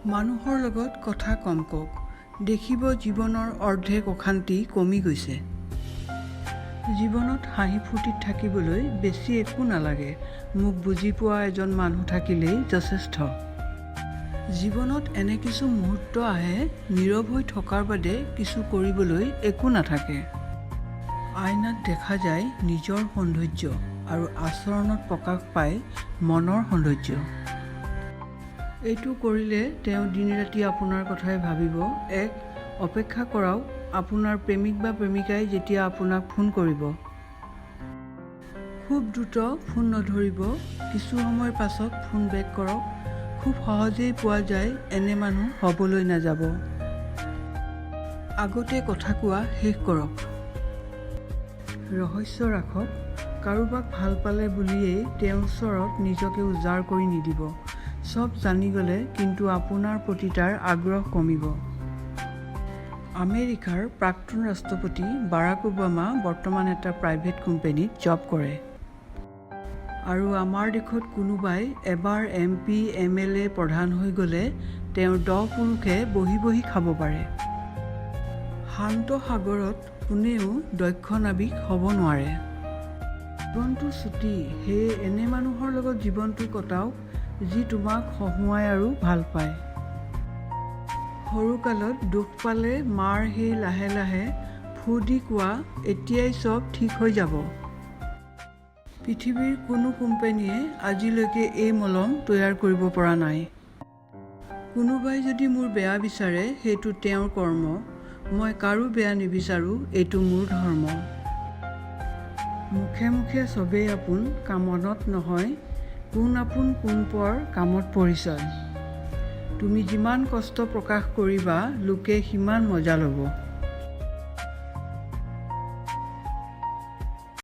মানুহৰ লগত কথা কম কওক, দেখিব জীৱনৰ অৰ্ধেক অশান্তি কমি গৈছে। জীৱনত হাঁহি ফূৰ্তিত থাকিবলৈ বেছি একো নালাগে, মোক বুজি পোৱা এজন মানুহ থাকিলেই যথেষ্ট। জীৱনত এনে কিছু মুহূৰ্ত আহে, নীৰৱ হৈ থকাৰ বাদে কিছু কৰিবলৈ একো নাথাকে। আইনাত দেখা যায় নিজৰ সৌন্দৰ্য আৰু আচৰণত প্ৰকাশ পায় মনৰ সৌন্দৰ্য। এইটো কৰিলে তেওঁ দিন ৰাতি আপোনাৰ কথাই ভাবিব। 1. অপেক্ষা কৰক, আপোনাৰ প্ৰেমিক বা প্ৰেমিকাই যেতিয়া আপোনাক ফোন কৰিব, খুব দ্ৰুত ফোন নধৰিব। কিছু সময়ৰ পাছত ফোন বেক কৰক। খুব সহজেই পোৱা যায় এনে মানুহ হ'বলৈ নাযাব। আগতে কথা কোৱা শেষ কৰক। ৰহস্য ৰাখক। কাৰোবাক ভাল পালে বুলিয়েই তেওঁৰ ওচৰত নিজকে উজাৰ কৰি নিদিব। চব জানি গ'লে কিন্তু আপোনাৰ প্ৰতি তাৰ আগ্ৰহ কমিব। আমেৰিকাৰ প্ৰাক্তন ৰাষ্ট্ৰপতি বাৰাক ওবামা বৰ্তমান এটা প্ৰাইভেট কোম্পানীত জব কৰে। আৰু আমাৰ দেশত কোনোবাই এবাৰ এমপি, এমএলএ, প্ৰধান হৈ গ'লে তেওঁৰ 10 পুৰুষে বহি বহি খাব পাৰে। শান্ত সাগৰত কোনেও দক্ষ নাৱিক হ'ব নোৱাৰে। জীৱনটো চুটি, সেয়ে এনে মানুহৰ লগত জীৱনটো কটাওক যি তোমাক হহুঁৱায় আৰু ভাল পায়। সৰুকালত দুখ পালে মাৰ সেই লাহে লাহে ফুঁ দি কোৱা, "এতিয়াই চব ঠিক হৈ যাব।" পৃথিৱীৰ কোনো কোম্পানীয়ে আজিলৈকে এই মলম তৈয়াৰ কৰিব পৰা নাই। কোনোবাই যদি মোৰ বেয়া বিচাৰে, সেইটো তেওঁৰ কৰ্ম। মই কাৰো বেয়া নিবিচাৰোঁ, এইটো মোৰ ধৰ্ম। মুখে মুখে চবেই আপোন, কামত নহয়। কোন আপোন কোন পৰ, কামত পৰিচয়। তুমি যিমান কষ্ট প্ৰকাশ কৰিবা, লোকে সিমান মজা ল'ব।